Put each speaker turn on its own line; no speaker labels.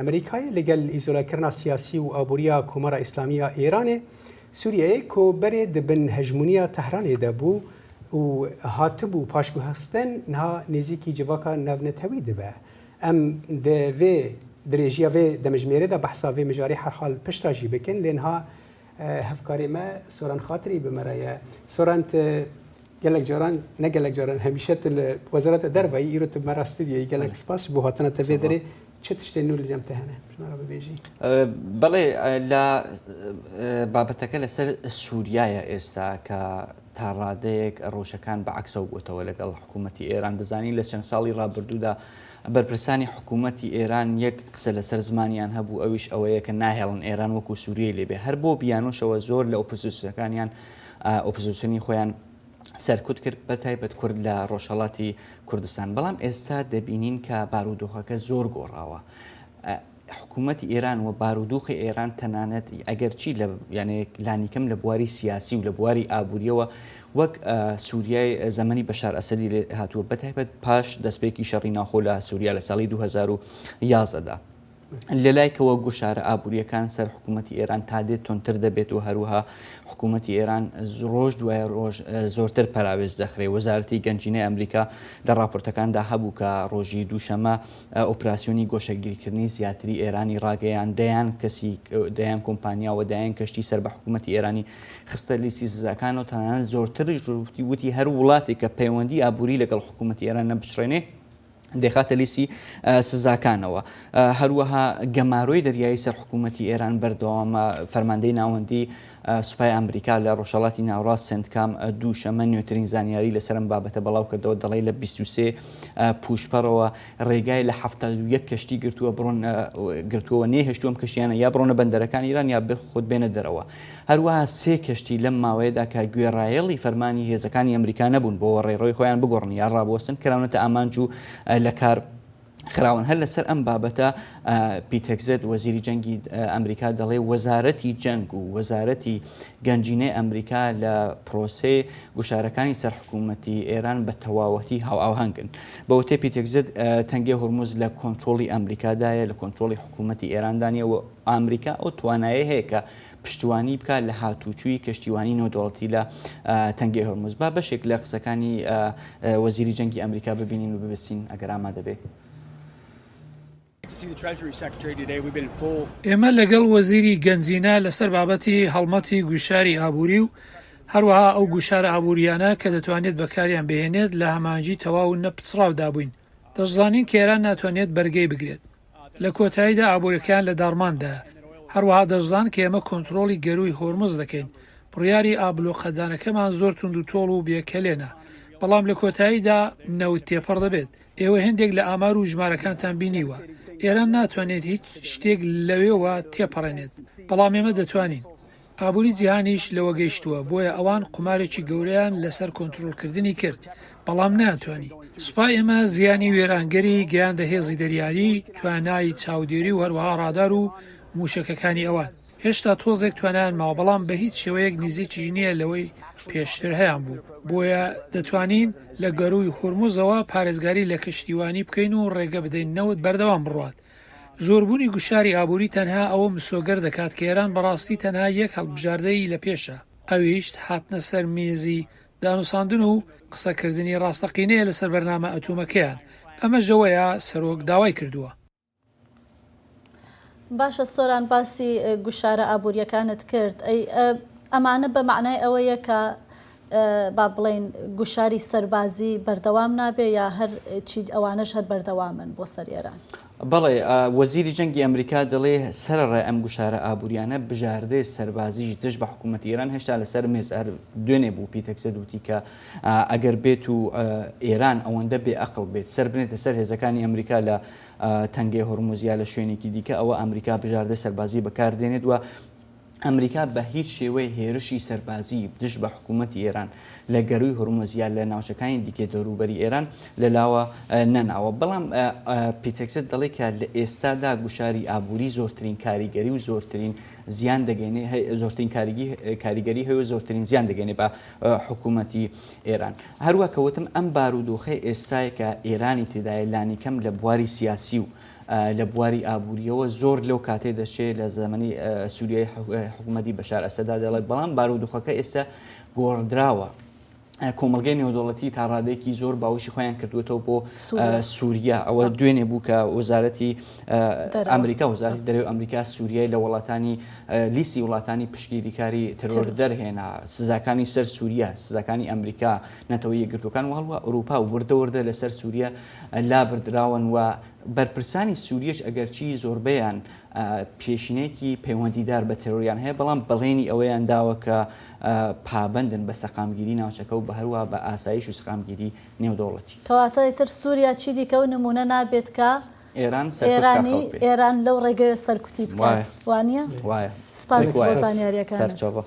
Amerîkayê li gel îzolekirina siyasî û aboriya Komara Îslamî ya Îranê, Sûriyeyê ku berê di bin hejmûniya Tehranê de bû û hatibû paşguhestin, niha nêzîkî civaka navnetewî dibe. Em di vê dirêjiya vê demjimêrê de behsa vê mijarê herhal piştre jî bikin lê niha hevkarê me Soran Xatirî bi me re ye. Soran tu gelek caran ne gelek caran hemîşe tu li Wezareta Derve yî îro tu bi me re stûdyoyî gelek spas ji bo hatina te vê derê. Çi tiştên nû li cem te hene? Ji me re bibêjî.
Belê la babeteke li ser Sûriya ye êsta ka تا ڕادەیەک ڕەوشەکان بە عەکسەوە بۆتەوە لەگەڵ حکوومەتی ئێران دەزانین لە چەند ساڵی ڕابردوودا بەرپرسانی حکوومەتی ئێران یەک قسە لەسەر زمانیان هەبوو ئەویش ئەوەیە کە ناهێڵن ئێران وەکو سووریەی لێبێ هەر بۆ بیانوشەوە زۆر لە ئۆپۆزیسیۆنەکانیان ئۆپۆزیسیۆنی خۆیان سەرکوت کرد بە تایبەت کورد لە ڕۆژهەڵاتی کوردستان بەڵام ئێستا دەبینین کە بارودۆخەکە زۆر گۆڕاوە حکوومەتی ئێران و بارودوخی ئێران تەنانەت ئەگەرچی لە یانێ لانیکەم لە بواری سیاسی و لە بواری ئابووریەوە وەک سووریای زەمەنی بەشار ئەسەدی لێ هاتووە بە تایبەت پاش دەستپێکی شەڕی ناوخۆ لە سووریا لە ساڵی 2011 دا. لە لایکەوە گوشارە ئابوورییەکان سەر حکوومەتی ئێران تا دێت توندتر دەبێت و هەروەها حکوومەتی ئێران ڕۆژ دوای ڕۆژ زۆرتر پەراوێز دەخرێ. وەزارەتی گەنجینەی ئەمریکا لە ڕاپۆرتەکاندا هەبوو کە ڕۆژی دووشەمە ئۆپراسیۆنی گۆشەگیرکردنی زیاتری ئێرانی ڕاگەیاند، دەیان کەسی، دەیان کۆمپانیا و دەیان کەشتی سەر بە حکوومەتی ئێرانی خستە لیستی سزاکان و تەنانەت زۆرتریش وتی هەر وڵاتێک کە پەیوەندی ئابووری لەگەڵ حکوومەتی ئێران نەبچڕێنێ دەیخاتە لیستی سزاکانەوە. هەروەها گەمارۆی دەریایی سەر حکوومەتی ئێران بەردەوامە، فەرماندەی ناوەندی سوپای ئەمریکا لە ڕۆژهەڵاتی ناوەڕاست سێنتکام دووشەممە نوێترین زانیاری لەسەر ئەم بابەتە بڵاوکردەوە، دەڵێ لە 23 پووشپەڕەوە ڕێگای لە 71 کەشتی گرتووە بڕۆن گرتووە نەیهێشتووە ئەم کەشتیانە یا بڕۆنە بەندەرەکانی ئێران یا خۆت بێنە دەرەوە. هەروەها سێ کەشتی لەم ماوەیەدا کە گوێڕایەڵی فەرمانی هێزەکانی ئەمریکا نەبوون بۆ ڕێڕەوی خۆیان بگۆڕن یا ڕابوەستن کراونەتە ئامانج و لە کار خراون. هەر لەسەر ئەم بابەتە پیت هێگسێت وەزیری جەنگی ئەمریکا دەڵێ وەزارەتی جەنگ و وەزارەتی گەنجینەی ئەمریکا لە پرۆسەی گوشارەکانی سەر حکوومەتی ئێران بە تەواوەتی هاوئاهەنگن. بە وتەی پیت هێگسێت تەنگەی هورمز لە کۆنترۆڵی ئەمریکادایە، لە کۆنترۆڵی حکوومەتی ئێراندا نییە و ئامریکا ئەو توانایەی هەیە کە پشتیوانی بکات لە هاتووچووی کەشتیوانی نێودەوڵەتی لە تەنگەی هۆرمز. با بەشێک لە قسەکانی وەزیری جەنگی ئەمریکا ببینین و ببیستین ئەگەر ئامادە بێ.
ئێمە لەگەڵ وەزیری گەنجینە لەسەر بابەتی هەڵمەتی گوشاری ئابووری و هەروەها ئەو گوشارە ئابوورییانە کە دەتوانێت بەکاریان بهێنێت لە هەماهەنگی تەواو و نەپچڕاودا بووین. دەشزانین کە ئێران ناتوانێت بەرگەی بگرێت. لە کۆتاییدا ئابووریەکەیان لە داڕماندایە. هەروەها دەشزان کە ئێمە کۆنترۆڵی گەرووی هۆرمز دەکەین. بڕیاری ئابلۆقەدانەکەمان زۆر توندوتۆڵ و بێ کەلێنە. بەڵام لە کۆتاییدا نەوت تێپەڕ دەبێت. ئێوە هێندێک لە ئامار و ژمارەکانتان بینیوە. ئێران ناتوانێت هیچ شتێک لەوێوە تێپەڕێنێت. بەڵام ئێمە دەتوانین. ئابووری جیهانیش لەوە گەیشتووە، بۆیە ئەوان قومارێکی گەورەیان لەسەر کۆنترۆڵکردنی کرد، بەڵام نەیانتوانی. سوپای ئێمە زیانی وێرانگەری گەیاندە هێزی دەریایی، توانای چاودێری و هەروەها ڕادار و مووشەکەکانی ئەوان. هێشتا تۆزێک توانایان ماوە، بەڵام بە هیچ شێوەیەک نزیکیش نییە لەوەی پێشتر هەیانبوو. بۆیە دەتوانین لە گەرووی هورمزەوە پارێزگاری لە کەشتیوانی بکەین و ڕێگە بدەین نەوت بەردەوام بڕوات. زۆربوونی گوشاری ئابووری تەنها ئەوە مسۆگەر دەکات کە ئێران بەڕاستی تەنها یەک هەڵبژاردەی لە پێشە، ئەویش هاتنە سەر مێزی دانوساندن و قسەکردنی ڕاستەقینەیە لەسەر بەرنامە ئەتۆمەکەیان، ئەمەش ئەوەیە سەرۆک داوای کردووە.
باشە سۆران باسی گوشارە ئابوورییەکانت کرد، ئەی ئەمانە بە مەعنای ئەوەیە کە با بڵێین گوشاری سەربازی بەردەوام نابێ یا هەر چی ئەوانەش هەر بەردەوامن بۆ سەر ئێران؟
بەڵێ، وەزیری جەنگی ئەمریکا دەڵێ سەرەڕای ئەم گوشارە ئابووریانە، بژاردەی سەربازیش دژ بە حکوومەتی ئێران هێشتا لەسەر مێز هەر دوێنێ بوو پیت هێگسێت وتی کە ئەگەر بێت و ئێران ئەوەندە بێ ئەقڵ بێت سەر بنێتە سەر هێزەکانی ئەمریکا لە تەنگەی هورمز یا لە شوێنێکی دیکە ئەوە ئەمریکا بژاردەی سەربازی بەکار دێنێت و ئەمریکا بە هیچ شێوەی هێرشی سەربازی دژ بە حکوومەتی ئێران لە گەرووی هورمز یا لە ناوچەکانی دیکەی دەوروبەری ئێران لە لاوە نەناوە. بەڵام پیت هێگسێت دەڵێ کە لە ئێستادا گوشاری ئابووری زۆرترین کاریگەری و زۆرترین زیان دەگەینێ زۆرترین کاریگەری هەیە و زۆرترین زیان دەگەینێ بە حکوومەتی ئێران. هەروا کە وتم ئەم بارودۆخەی ئێستای کە ئێرانی تێدایە لانیکەم لە بواری سیاسی و. لە بواری ئابووریەوە زۆر لەو کاتێ دەچێت لە زەمەنی سووریای حکوومەتی بەشار ئەسەدا دەڵێت بەڵام بارودۆخەکە ئێستا گۆڕدراوە. کۆمەڵگەی نێودەوڵەتی تا ڕادەیەکی زۆر باوەشی خۆیان کردووەتەوە بۆ سووریا ئەوە دوێنێ بوو کە وەزارەتی ئەمریکا وەزارەتی دەرەوەی ئەمریکا سووریای لە وڵاتانی لیستی وڵاتانی پشتگیریکاری ترۆر دەرهێنا سزاکانی سەر سووریا سزاکانی ئەمریکا نەتەوە یەکگرتووەکان و هەڵوە ئەوروپا وردە وردە لەسەر سووریا لابردراون و بەرپرسانی سووریەش ئەگەرچی زۆربەیان پێشینەیەکی پەیوەندیدار بە تێرۆریان هەیە، بەڵام بەڵێنی ئەوەیان داوە کە پابەندن بە سەقامگیری ناوچەکە و بە هەروا بە ئاسایش و سەقامگیری نێودەوڵەتی.
کەواتە ئیتر سووریا چیدیکە ئەو نموونە نابێت کە
ئێران سەرکوت بکا
ئێرانی
خەڵکی.
ئێران لەو ڕێگەیە سەرکوتی بکات.
وایە.
وانییە؟
وایە.
سپاس
ڕێک
بۆ
وایە.
زانیارییەکانت.
سەرچاوە.